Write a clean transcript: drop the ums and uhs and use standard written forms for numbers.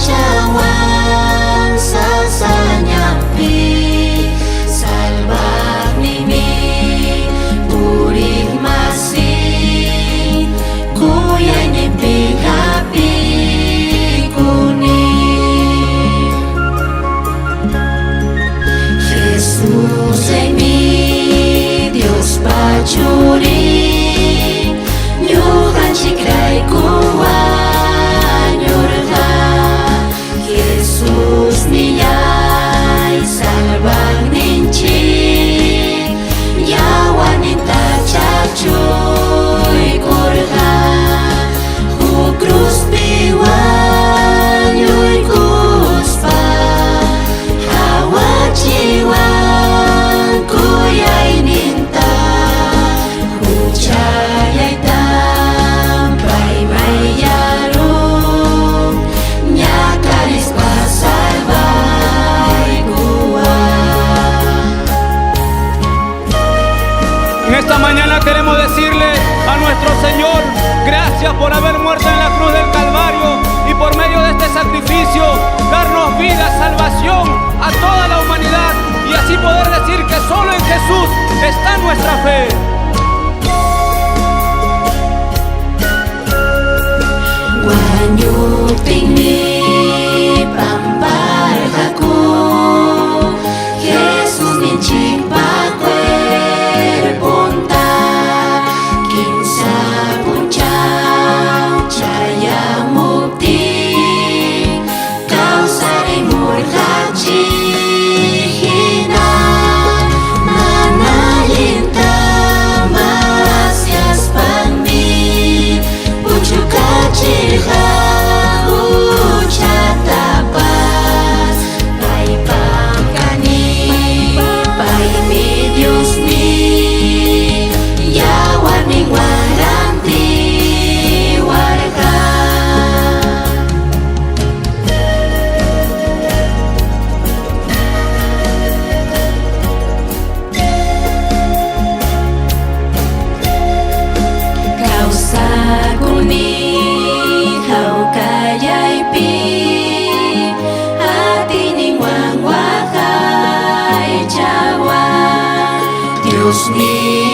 Kallpanchawan sasañanpi Salvaqninmi puriqmasiy Kuyayninpi hap'ikuni. Jesús reymi, Diospa Churin, ñuqanchikrayku wañurqa. Jesús nillay, salvaqninchik, yawarninta chaqchuykurqa. Huk cruzpi wañuykuspa, qawachiwan kuyayninta, huchallaytam pay mayllarun, ñakarispa salvaykuwan. En esta mañana queremos decirle a nuestro Señor, gracias por haber muerto en la cruz del Calvario y por medio de este sacrificio darnos vida, salvación a toda la humanidad y así poder decir que solo en Jesús está nuestra fe. Wañuptinmi pamparqaku Jesusninchikpa cuerponta. Kimsa punchaw chayamuptin kawsarimurqa hina. Mana allinta masyaspanmi puchukachirqa huchatapas. Paypam kani, paymi Diosniy, yawarninwan rantiwarqa. Kawsakuni hawkayaypi atiyninwan waqaychawan Diosniy.